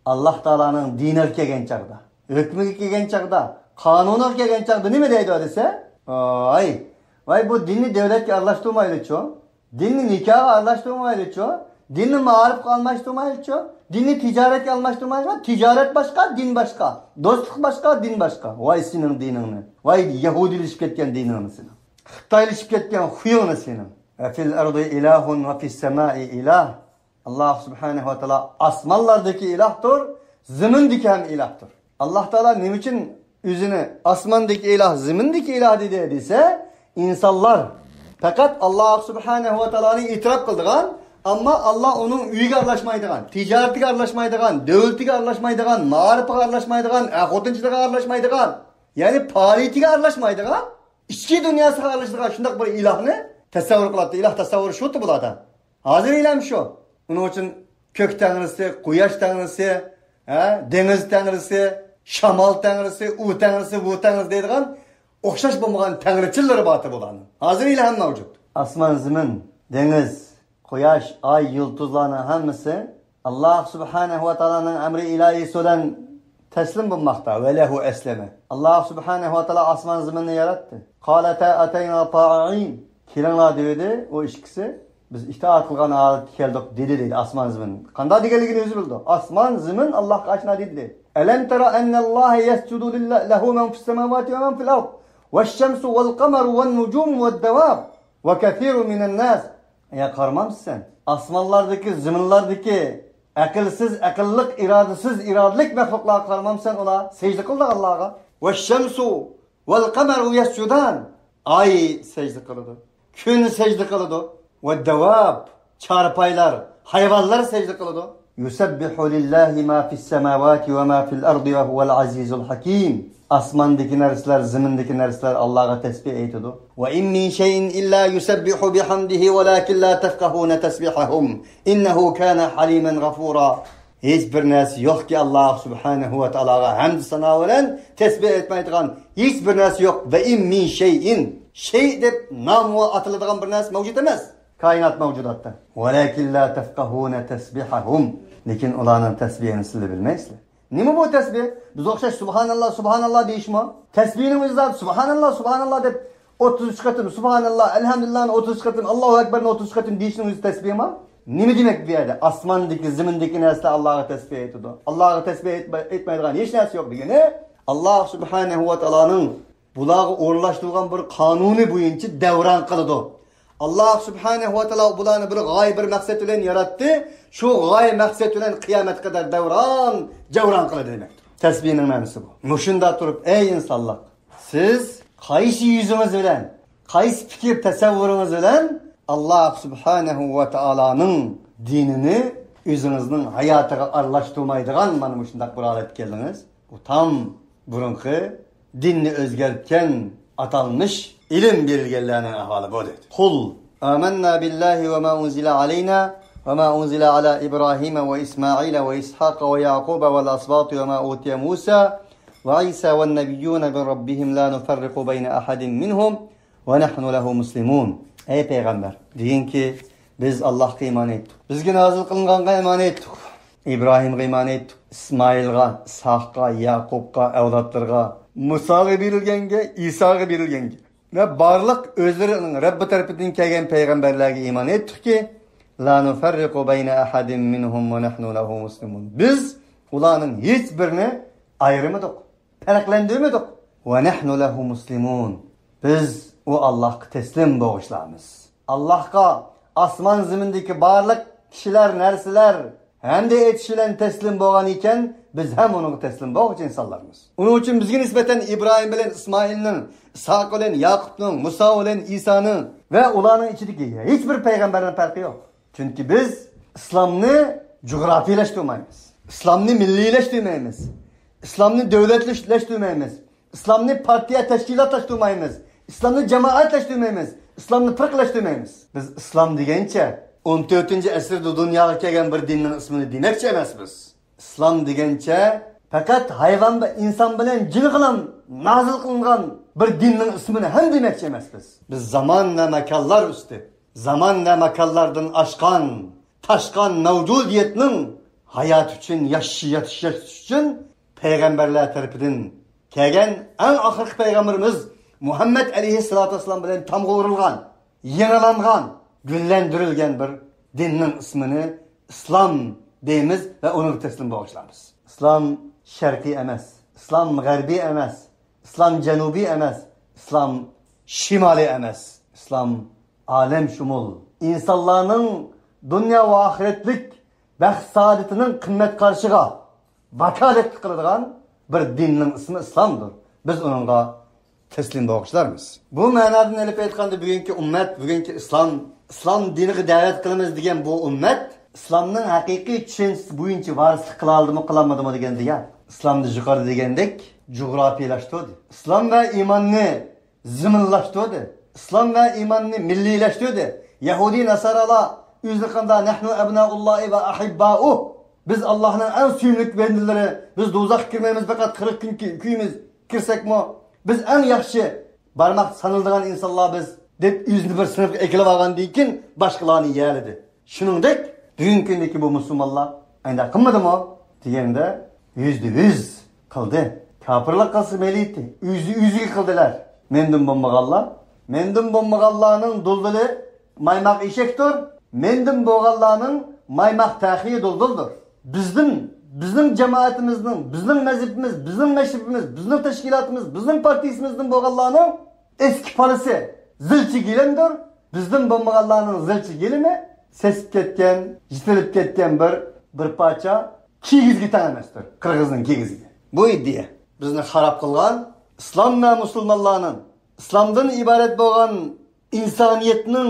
ئاللاھ تائالانىڭ دىنىغا كەلگەن چاغدا، ھۆكمىگە كەلگەن چاغدا، قانۇنىغا كەلگەن چاغدا نېمە دەيدۇ دېسە، ۋاي، ۋاي، بۇ دىننى دۆلەتكە ئارىلاشتۇرمايلىچۇ؟ دىننى نىكاھقا ئارىلاشتۇرمايلىچۇ؟ دىننى مائارىپقا ئارىلاشتۇرمايلىچۇ؟ دىننى تىجارەتكە ئارىلاشتۇرمايلىچۇ؟ تىجارەت باشقا، دىن باشقا. دوستلۇق باشقا، دىن باشقا. ۋاي سېنىڭ دىنىڭنى. ۋاي يەھۇدىيلىشىپ كەتكەن دىنىڭنى سېنىڭ. خىتايلىشىپ كەتكەن خۇيۇڭنى سېنىڭ. وفي الأرض إله وفي السماء إله. ئاللاھ سۇبھانەھۇ ۋە تائالا ئاسمانلاردىكى ئىلاھتۇر، زېمىندىكى ھەم ئىلاھتۇر. ئاللاھ تائالا نېمە ئۈچۈن ئۆزىنى ئاسماندىكى ئىلاھ، زېمىندىكى ئىلاھ دېدى دېسە، ئىنسانلار پەقەت ئاللاھ سۇبھانەھۇ ۋە تائالانى ئېتىراپ قىلىدىغان، ئەمما ئاللاھ ئۇنىڭ ئۆيىگە ئارىلاشمايدىغان، تىجارىتىگە ئارىلاشمايدىغان، دۆلىتىگە ئارىلاشمايدىغان، مائارىپىغا ئارىلاشمايدىغان، ئە، خوتۇنچىلىقىغا ئارىلاشمايدىغان، يەنى پائالىيىتىگە ئارىلاشمايدىغان، ئىچكى دۇنياسىغا ئارىلىشىدىغان شۇنداق بىر ئىلاھنى تەسەۋۋۇر قىلاتتى. ئىلاھ تەسەۋۋۇرى شۇتى بۇلاردا. ھازىر ئېلەم شۇ. ئۇنىڭ ئۈچۈن كۆك تەڭرىسى، قۇياش تەڭرىسى، ھە، دېڭىز تەڭرىسى، شامال تەڭرىسى، ئۇ تەڭرىسى، بۇ تەڭرىسى دەيدىغان ئوخشاش بولمىغان تەڭرىچىلىرى بارتى بۇلارنىڭ. ھازىر ئېلەم مەۋجۇت. ئاسمان، زېمىن، دېڭىز، قۇياش، ئاي، يۇلتۇزلارنىڭ ھەممىسى ئاللاھ سۇبھانەھۇ ۋە تائالانىڭ ئەمرى ئىلاھىسى بىلەن تەسلىم بولماقتا. ۋەلەھۇ ئەسلەمە. ئاللاھ سۇبھانەھۇ ۋە تائالا ئاسمان زېمىننى ياراتتى. قالتا ئەتەينا تائىئىن. كېلىڭلار دېۋىدى ئۇ ئىككىسى. بىز ئىتائەت قىلغان ھالەتكە كەلدۇق دېدى دەيدۇ ئاسمان زېمىن. قانداق دېگەنلىكىنى ئۆزى بىلىدۇ. ئاسمان زېمىن ئاللاھقا ئاشنا دېدى دەيدۇ. ئەلەم تەرا ئەننەللاھە يەسجۇدۇ لىللا-، لەھۇ مەن فىسسەماۋاتى ۋە مەن فىل ئەرد. ۋەششەمسۇ ۋەل قەمەرۇ ۋەن نۇجۇمۇ ۋەد دەۋاب. ۋە كەسىرۇن مىنەن ناس. يا قارىمامسەن سەن؟ ئاسمانلاردىكى، زېمىنلاردىكى ئەقىلسىز، ئەقىللىق، ئىرادىسىز، ئىرادىلىك مەخلۇقلارغا قارىمامسەن سەن ئۇلار سەجدە قىلىدىغانلارغا؟ ۋەششەمسۇ ۋەل قەمەرۇ يەسجۇدان. ئاي سەجدە قىلىدۇ. كۈن سەجدە قىلىدۇ. ۋەددەۋاب، چارپايلار، ھايۋانلار سەجدە قىلىدۇ. يۇسەببىھۇ لىللاھى ما فىسسەماۋاتى ۋە ما فىل ئەردى ۋە ھۇۋەل ئەزىزۇل ھەكىم. ئاسماندىكى نەرسىلەر، زېمىندىكى نەرسىلەر ئاللاغا تەسبىھ ئېيتىدۇ. ۋە ئىن مىن شەيئىن ئىللا يۇسەببىھۇ بىھەمدىھى ۋەلاكىن لا تەفقەھۇنە تەسبىھەھۇم. ئىننەھۇ كانە ھەلىمەن غەفۇرا. ھېچ بىر نەرسە يوقكى، ئاللاھ سۇبھانەھۇ ۋە تائالاغا ھەمدۇ سانا بىلەن تەسبىھ ئېيتمايدىغان ھېچ بىر نەرسە يوق. ۋە ئىن مىن شەيئىن، شەي دەپ نامى ئاتىلىدىغان بىر نەرسە مەۋجۇت ئەمەس كائىنات مەۋجۇداتتا. ۋەلاكىن لا تەفقەھۇنە تەسبىھەھۇم. لېكىن ئۇلارنىڭ تەسبىھىنى سىلەر بىلمەيسىلەر. نېمە بۇ تەسبىھ؟ بىز ئوخشاش سۇبھاناللا، سۇبھاناللا دېيىشمۇ؟ تەسبىھنىڭ ئۆزى زادى سۇبھاناللا، سۇبھاناللا دەپ ئوتتۇز ئۈچ قېتىم، سۇبھاناللا، ئەلھەمدۇلىللانى ئوتتۇز ئۈچ قېتىم، ئاللاھۇ ئەكبەرنى ئوتتۇز ئۈچ قېتىم دېيىشنىڭ ئۆزى تەسبىھمۇ؟ نېمە دېمەك بۇ يەردە؟ ئاسماندىكى، زېمىندىكى نەرسىلەر ئاللاغا تەسبىھ ئېيتىدۇ. ئاللاغا تەسبىھ ئېيتماي-، ئېيتمايدىغان ھېچ نەرسە يوق دېگىنى، ئاللاھ سۇبھانەھۇ ۋە تائالانىڭ بۇلارغا ئورۇنلاشتۇرغان بىر قانۇنى بويىچە دەۋران قىلىدۇ. ئاللاھ سۇبھانەھۇ ۋە تائالا بۇلارنى بىر غايە، بىر مەقسەت بىلەن ياراتتى. شۇ غايە، مەقسەت بىلەن قىيامەتكە قەدەر دەۋران، جەۋران قىلىدۇ دېمەكتۇر. تەسبىھنىڭ مەنىسى بۇ. مۇشۇنداق تۇرۇپ، ئەي ئىنسانلار، سىز قايسى يۈزىڭىز بىلەن، قايسى پىكىر تەسەۋۋۇرىڭىز بىلەن ئاللاھ سۇبھانەھۇ ۋە تائالانىڭ دىنىنى ئۆزىڭىزنىڭ ھاياتىغا ئارىلاشتۇرمايدىغان مانا مۇشۇنداق بىر ھالەتكە كەلدىڭىز؟ بۇ تام بۇرۇنقى دىننى ئۆزگەرتكەن ئاتالمىش ئىلىم بېرىلگەنلەرنىڭ ئەھۋالى بۇ دېدى. قۇل آمنا بالله وما أنزل علينا وما أنزل على إبراهيم وإسماعيل وإسحاق ويعقوب والأسباط وما أوتي موسى وعيسى والنبيون من ربهم لا نفرق بين أحد منهم ونحن له مسلمون. ئەي پەيغەمبەر، دېگىنكى، بىز ئاللاھقا ئىمان ئېيتتۇق. بىزگە نازىل قىلىنغانغا ئىمان ئېيتتۇق. ئىبراھىمغا ئىمان ئېيتتۇق. ئىسمائىلغا، ئىسھاققا، يەقۇبقا، ئەۋلادلىرىغا، مۇساغا بېرىلگەنگە، ئىساغا بېرىلگەنگە ۋە بارلىق ئۆزلىرىنىڭ رەببى تەرىپىدىن كەلگەن پەيغەمبەرلەرگە ئىمان ئېيتتۇقكى، لا نۇفەررىقۇ بەينە ئەھەدىن مىنھۇم ۋە نەھنۇ لەھۇ مۇسلىمۇن. بىز ئۇلارنىڭ ھېچبىرىنى ئايرىمىدۇق، پەرقلەندۈرمىدۇق. ۋە نەھنۇ لەھۇ مۇسلىمۇن. بىز ئۇ ئاللاھقا تەسلىم بولغۇچىلارمىز. ئاللاھقا ئاسمان زېمىندىكى بارلىق كىشىلەر، نەرسىلەر ھەمدە ئېيتىش بىلەن تەسلىم بولغان ئىكەن، بىز ھەم ئۇنىڭغا تەسلىم بولغۇچى ئىنسانلارمىز. ئۇنىڭ ئۈچۈن بىزگە نىسبەتەن ئىبراھىم بىلەن ئىسمائىلنىڭ، ئىسھاق بىلەن ياقۇپنىڭ، مۇسا بىلەن ئىسانىڭ ۋە ئۇلارنىڭ ئىچىدىكى ھېچ بىر پەيغەمبەرنىڭ پەرقى يوق. چۈنكى بىز ئىسلامنى جۇغراپىيلاشتۇرمايمىز. ئىسلامنى مىللىيلەشتۈرمەيمىز. ئىسلامنى دۆلەتلەشتۈرمەيمىز. ئىسلامنى پارتىيە تەشكىلاتلاشتۇرمايمىز. ئىسلامنى جامائەتلەشتۈرمەيمىز. ئىسلامنى پىرقىلەشتۈرمەيمىز. بىز ئىسلام دېگەنچە ئون تۆتىنچى ئەسىردە دۇنياغا كەلگەن بىر دىننىڭ ئىسمىنى دېمەكچى ئەمەسمىز. ئىسلام دېگەنچە پەقەت ھايۋان ۋە ئىنسان بىلەن جىنغىلا نازىل قىلىنغان بىر دىننىڭ ئىسمىنى ھەم دېمەكچى ئەمەسمىز. بىز زامان ۋە ماكانلار ئۈستى، زامان ۋە ماكانلاردىن ئاشقان، تاشقان مەۋجۇدىيەتنىڭ ھاياتى ئۈچۈن، ياشىشى، ياشاش ئۈچۈن پەيغەمبەرلەر تەرىپىدىن كەلگەن ئەڭ ئاخىرقى پەيغەمبىرىمىز مۇھەممەد ئەلەيھىسسالاتۇ ۋەسسالام بىلەن تامغا ئۇرۇلغان، يېڭىلانغان، گۈللەندۈرۈلگەن بىر دىننىڭ ئىسمىنى ئىسلام دەيمىز ۋە ئۇنىڭغا تەسلىم بولغۇچىلارمىز. ئىسلام شەرقىي ئەمەس، ئىسلام غەربىي ئەمەس، ئىسلام جەنۇبىي ئەمەس، ئىسلام شىمالىي ئەمەس، ئىسلام ئالەمشۇمۇل. ئىنسانلارنىڭ دۇنيا ۋە ئاخىرەتلىك بەخت سائادىتىنىڭ قىممەت قارىشىغا ۋاكالەتلىك قىلىدىغان بىر دىننىڭ ئىسمى ئىسلامدۇر. بىز ئۇنىڭغا تەسلىم بولغۇچىلارمىز. بۇ مەنادىن ئېلىپ ئېيتقاندا، بۈگۈنكى ئۈممەت، بۈگۈنكى ئىسلام، ئىسلام دىنىغا دەۋەت قىلىمىز دېگەن بۇ ئۈممەت ئىسلامنىڭ ھەقىقىي چۈشەنچىسى بويىچە ۋارىسلىق قىلالدىمۇ، قىلالمىدىمۇ دېگەندە، ئىسلامنى يۇقىرىدا دېگەندەك جۇغراپىيلاشتۇردى. ئىسلام ۋە ئىماننى زېمىنلاشتۇردى. ئىسلام ۋە ئىماننى مىللىيلەشتۈردى. يەھۇدىي ناسارالار ئۆزىنى قانداق، نەھنۇ ئەبنائۇللاھى ۋە ئەھىببائۇ، بىز ئاللاھنىڭ ئەڭ سۆيۈملۈك بەندىلىرى، بىز دوزاخقا كىرمەيمىز، پەقەت قىرىق كۈن كى-، كۆيىمىز، كىرسەكمۇ، بىز ئەڭ ياخشى، بارماقتا سانىلىدىغان ئىنسانلار بىز، دەپ ئۆزىنى بىر سىنىپقا ئېكىلىۋالغاندىن كېيىن باشقىلارنى يەلىدى. شۇنىڭدەك بۈگۈنكى كۈندىكى بۇ مۇسۇلمانلار ئەنداق قىلمىدىمۇ دېگەندە، يۈزدە يۈز قىلدى. كاپىرلار قىلسا مەيلى ئىدى، ئۆزى ئۆزىگە قىلدىلەر. مەندىن بولمىغانلار، مەندىن بولمىغانلارنىڭ دۇلدۇلى مايماق ئېشەكتۇر، مەندىن بولغانلارنىڭ مايماق تەخىيى دۇلدۇلدۇر. بىزدىن، بىزنىڭ جامائىتىمىزنىڭ، بىزنىڭ مەزھىپىمىز، بىزنىڭ مەشرىپىمىز، بىزنىڭ تەشكىلاتىمىز، بىزنىڭ پارتىيىسىمىزدىن بولغانلارنىڭ ئەسكى پالىسى زىلچە گىلەمدۇر. بىزدىن بولمىغانلارنىڭ زىلچە گىلىمى سېسىپ كەتكەن، يېتىلىپ كەتكەن بىر، بىر پارچە كىگىزگە تەڭ ئەمەستۇر، قىرغىزنىڭ كىگىزىگە. بۇ ئىدىيە بىزنى خاراب قىلغان، ئىسلام ۋە مۇسۇلمانلارنىڭ، ئىسلامدىن ئىبارەت بولغان ئىنسانىيەتنىڭ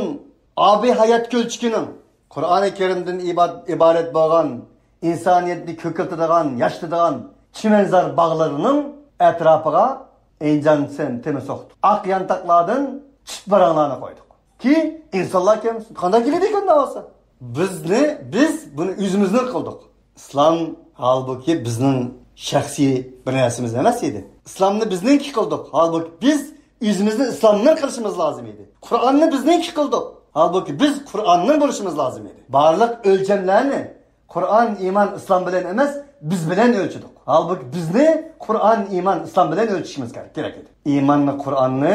ئابىي ھايات كۆلچىكىنىڭ، قۇرئانى كەرىمدىن ئىبا-، ئىبارەت بولغان ئىنسانىيەتنى كۆكىرتىدىغان، ياشىتىدىغان چىمەنزار باغلىرىنىڭ ئەتراپىغا ئىنجان سەن تېمە سوقتۇق. ئاق يانتاقلاردىن چىت باراڭلارنى قويدۇق. كېيىن ئىنسانلار كەلمىسۇن. قانداق كېلىدىكەن دەۋالسا؟ بىزنى، بىز بۇنى ئۆزىمىزنىڭ قىلدۇق. ئىسلام ھالبۇكى بىزنىڭ شەخسىي بىر نەرسىمىز ئەمەس ئىدى. ئىسلامنى بىزنىڭكى قىلدۇق. ھالبۇكى بىز ئۆزىمىزنى ئىسلامنىڭ قىلىشىمىز لازىم ئىدى. قۇرئاننى بىزنىڭكى قىلدۇق. ھالبۇكى بىز قۇرئاننىڭ بولۇشىمىز لازىم ئىدى. بارلىق ئۆلچەملەرنى قۇرئان، ئىمان، ئىسلام بىلەن ئەمەس، بىز بىلەن ئۆلچىدۇق. ھالبۇكى بىزنى قۇرئان، ئىمان، ئىسلام بىلەن ئۆلچىشىمىز كېرەك، كېرەك ئىدى. ئىماننى، قۇرئاننى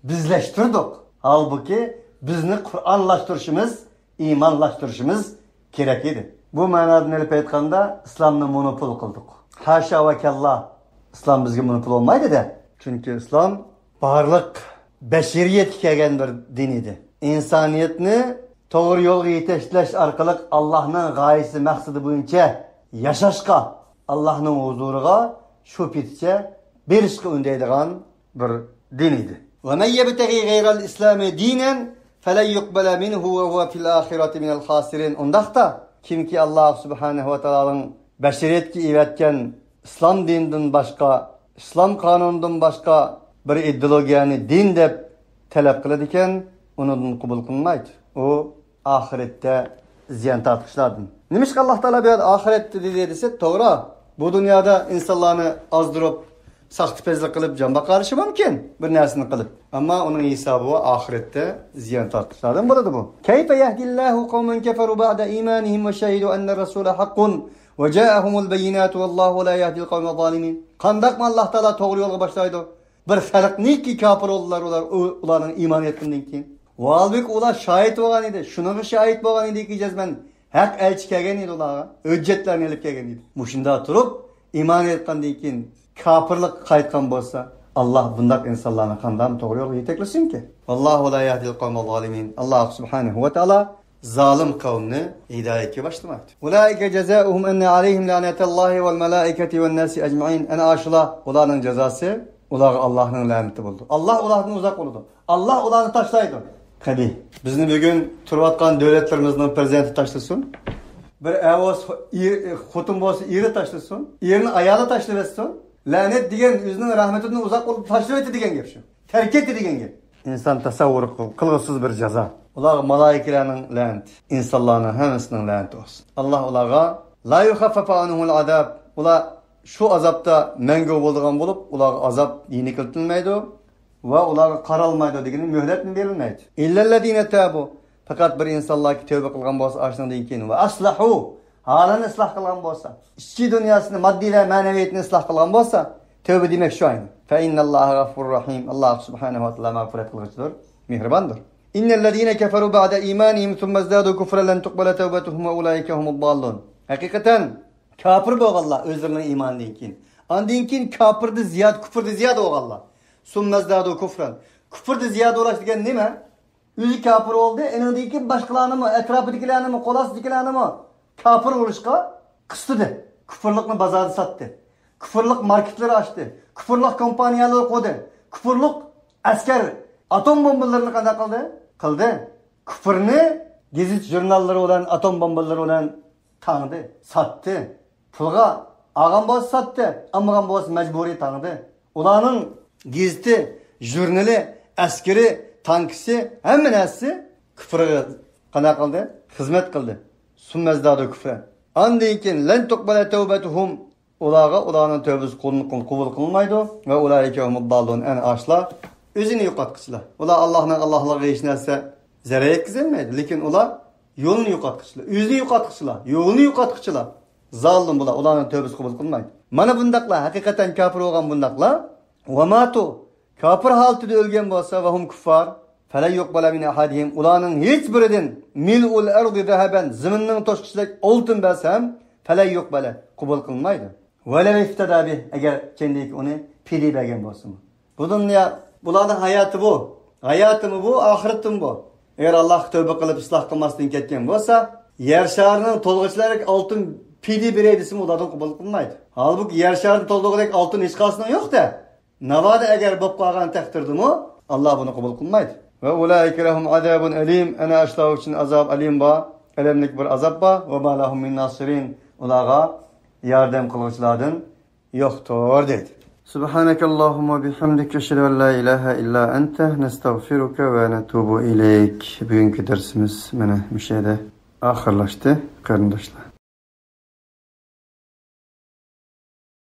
بىزلەشتۈردۇق. ھالبۇكى بىزنى قۇرئانلاشتۇرۇشىمىز، ئىمانلاشتۇرۇشىمىز كېرەك ئىدى. بۇ مەنادىن ئېلىپ ئېيتقاندا، ئىسلامنى مونوپول قىلدۇق. ھاشا ۋە كاللا، ئىسلام بىزگە مونوپول بولمايدۇ-دە. چۈنكى ئىسلام بارلىق بەشىرىيەتكە كەلگەن بىر دىن ئىدى. ئىنسانىيەتنى توغرا يولغا يېتەكلەش ئارقىلىق ئاللاھنىڭ غايىسى، مەقسىتى بويىچە ياشاشقا، ئاللاھنىڭ ھۇزۇرىغا شۇ پېتىچە بېرىشقا ئۈندەيدىغان بىر دىن ئىدى. ومن يبتغ غير الإسلام دينا فلن يقبل منه وهو في الآخرة من الخاسرين. ئۇنداقتا، كىمكى ئاللاھ سۇبھانەھۇ ۋە تائالانىڭ بەشىرىيەتكە ئېۋەتكەن ئىسلام دىنىدىن باشقا، ئىسلام قانۇنىدىن باشقا بىر ئىدېئولوگىيەنى دىن دەپ تەلەپ قىلىدىكەن، ئۇنىڭدىن قوبۇل قىلىنمايدۇ. ئۇ ئاخىرەتتە زىيان تارتقۇچىلاردىن. نېمىشقا ئاللاھ تائالا بۇ يەردە ئاخىرەتتە دېدى دېسە، توغرا، بۇ دۇنيادا ئىنسانلارنى ئازدۇرۇپ، ساختىپەزلىك قىلىپ جان باقارلىشى مۇمكىن، بىر نەرسىنى قىلىپ. ئەمما ئۇنىڭ ھېسابى بار، ئاخىرەتتە زىيان تارتقۇچىلاردىن بولىدۇ بۇ. كيف يهدي الله قوما كفروا بعد إيمانهم وشهدوا أن الرسول حق وجاءهم البينات والله لا يهدي القوم الظالمين. قانداقمۇ ئاللاھ تائالا توغرا يولغا باشلايدۇ بىر خەلقنىكى كاپىر بولدىلار ئۇلار، ئۇ-، ئۇلارنىڭ ئىمان ئېيتقىنىدىن كېيىن؟ ۋاھالبۇكى، ئۇلار شاھىت بولغان ئىدى، شۇنىڭغا شاھىت بولغان ئىدىكى، جەزمەن ھەق ئەلچى كەلگەن ئىدى ئۇلارغا، ھۆججەتلەرنى ئېلىپ كەلگەن ئىدى. مۇشۇنداق تۇرۇپ، ئىمان ئېيتقاندىن كېيىن كاپىرلىققا قايتقان بولسا، ئاللاھ بۇنداق ئىنسانلارنى قانداقمۇ توغرا يولغا يېتەكلىسۇنكى؟ والله لا يهدي القوم الظالمين. ئاللاھ سۇبھانەھۇ ۋە تائالا زالىم قەۋمنى ھىدايەتكە باشلىمايدۇ. أولئك جزاؤهم أن عليهم لعنة الله والملائكة والناس أجمعين. ئەنە ئاشۇلار، ئۇلارنىڭ جازاسى، ئۇلارغا ئاللاھنىڭ لەنىتى بولىدۇ. ئاللاھ ئۇلاردىن ئۇزاق بولىدۇ. ئاللاھ ئۇلارنى تاشلايدۇ. قەبىھ. بىزنى بۈگۈن تۇرۇۋاتقان دۆلەتلىرىمىزنىڭ پىرېزىدېنتى تاشلىسۇن. بىر ئەر بولسا، ئېر-، خوتۇن بولسا، ئېرى تاشلىسۇن. ئېرىنى ئايالى تاشلىۋەتسۇن. لەنەت دېگەن ئۆزىنىڭ رەھمىتىدىن ئۇزاق بولۇپ تاشلىۋەتتى دېگەن گەپ شۇ. تەرك ئەتتى دېگەن گەپ. ئىنسان تەسەۋۋۇر قىل-، قىلغۇسىز بىر جازا. ئۇلارغا مالائىكىلەرنىڭ لەنىتى، ئىنسانلارنىڭ ھەممىسىنىڭ لەنىتى بولسۇن. ئاللاھ ئۇلارغا لا يخفف عنهم العذاب. ئۇلار شۇ ئازابتا مەڭگۈ بولىدىغان بولۇپ، ئۇلارغا ئازاب يېنىكلىتىلمەيدۇ ۋە ئۇلارغا قارالمايدۇ دېگىنى مۆھلەتمۇ بېرىلمەيدۇ. إلا الذين تابوا. پەقەت بىر ئىنسانلاركى تەۋبە قىلغان بولسا ئاشۇنىڭدىن كېيىن، وأصلحوا، ھالىنى ئىسلاھ قىلغان بولسا، ئىچكى دۇنياسىنى، ماددىي ۋە مەنىۋىيەتنى ئىسلاھ قىلغان بولسا، تەۋبە دېمەك شۇ ئەينى. فإن الله غفور رحيم. ئاللاھ سۇبھانەھۇ ۋە تائالا مەغپىرەت قىلغۇچىدۇر، مېھرىباندۇر. إن الذين كفروا بعد إيمانهم ثم ازدادوا كفرا لن تقبل توبتهم وأولئك هم الضالون. ھەقىقەتەن كاپىر بولغانلار ئۆزلىرىنىڭ ئىمانىدىن كېيىن، ئاندىن كېيىن كاپىردا زىيادە، كۇپۇردا زىيادە بولغانلار. ثم ازدادوا كفرا. كۇپۇردا زىيادە بولاش دېگەن نېمە؟ ئۆزى كاپىر بولدى، ئېنىڭدىن كېيىن باشقىلارنىمۇ، ئەتراپىدىكىلەرنىمۇ، قول ئاستىدىكىلەرنىمۇ كاپىر بولۇشقا قىستىدى. كۇپۇرلۇقنى بازاردا ساتتى. كۇپۇرلۇق ماركېتلىرى ئاچتى. كۇپۇرلۇق كومپانىيەلىرى قۇردى. كۇپۇرلۇق ئەسكەر ئاتوم بومبىلىرىنى قانداق قىلدى؟ قىلدى. كۇپۇرنى گېزىت ژۇرناللىرى بىلەن، ئاتوم بومبىلىرى بىلەن تاڭدى، ساتتى. پۇلغا ئالغان بولسا ساتتى، ئالمىغان بولسا مەجبۇرىي تاڭدى. ئۇلارنىڭ گېزىتى، ژۇرنىلى، ئەسكىرى، تانكىسى، ھەممە نەرسىسى كۇپرىغا قانداق قىلدى؟ خىزمەت قىلدى. ثم ازدادوا كفرا. ئاندىن كېيىن لن تقبل توبتهم. ئۇلارغا ئۇلارنىڭ تەۋبىسى قوبۇل، قوبۇل قىلىنمايدۇ. وأولئك هم الضالون. ئەنە ئاشۇلار ئۆزىنى يوقاتقۇچىلار. ئۇلار ئاللاھنىڭ، ئاللاھلارغا ھېچ نەرسە زەرەر يەتكۈزەلمەيدۇ. لېكىن ئۇلار يولنى يوقاتقۇچىلار، ئۆزىنى يوقاتقۇچىلار، يولنى يوقاتقۇچىلار. زالىم بۇلار، ئۇلارنىڭ تەۋبىسى قوبۇل قىلىنمايدۇ. مانا بۇنداقلار، ھەقىقەتەن كاپىر بولغان بۇنداقلار. وماتوا، كاپىر ھالىتىدە ئۆلگەن بولسا، وهم كفار، فلن يقبل من أحدهم، ئۇلارنىڭ ھېچ بىرىدىن ملء الأرض ذهبا، زېمىننىڭ توشقۇچىدەك ئالتۇن بەرسەم، فلن يقبل، قوبۇل قىلىنمايدۇ. ولو افتدى به، ئەگەر كىندىكى ئۇنى پىدىيە بەرگەن بولسىمۇ. بۇ دۇنيا، بۇلارنىڭ ھاياتى بۇ. ھاياتىمۇ بۇ، ئاخىرىتىمۇ بۇ. ئەگەر ئاللاھقا تەۋبە قىلىپ، ئىسلاھ قىلماستىن كەتكەن بولسا، يەر شارىنىڭ تولغۇچىلاردەك ئالتۇن پىدىيە بېرەي دېسىمۇ، ئۇلاردىن قوبۇل قىلمايدۇ. ھالبۇكى، يەر شارىنى تولدۇرغۇدەك ئالتۇن ھېچقايسىنىڭ يوق-دە. ناۋادا ئەگەر بولۇپ قالغان تەقدىردىمۇ، ئاللاھ بۇنى قوبۇل قىلمايدۇ. وأولئك لهم عذاب أليم، ئەنە ئاشۇلار ئۈچۈن ئازاب ئەلىم بار، ئەلەملىك بىر ئازاب بار. وما لهم من ناصرين، ئۇلارغا ياردەم قىلغۇچىلاردىن يوقتۇر، دەيدۇ. سبحانك اللهم وبحمدك، أشهد أن لا إله إلا أنت، نستغفرك ونتوب إليك. بۈگۈنكى دەرسىمىز مانا مۇشۇ يەردە ئاخىرلاشتى، قېرىنداشلار.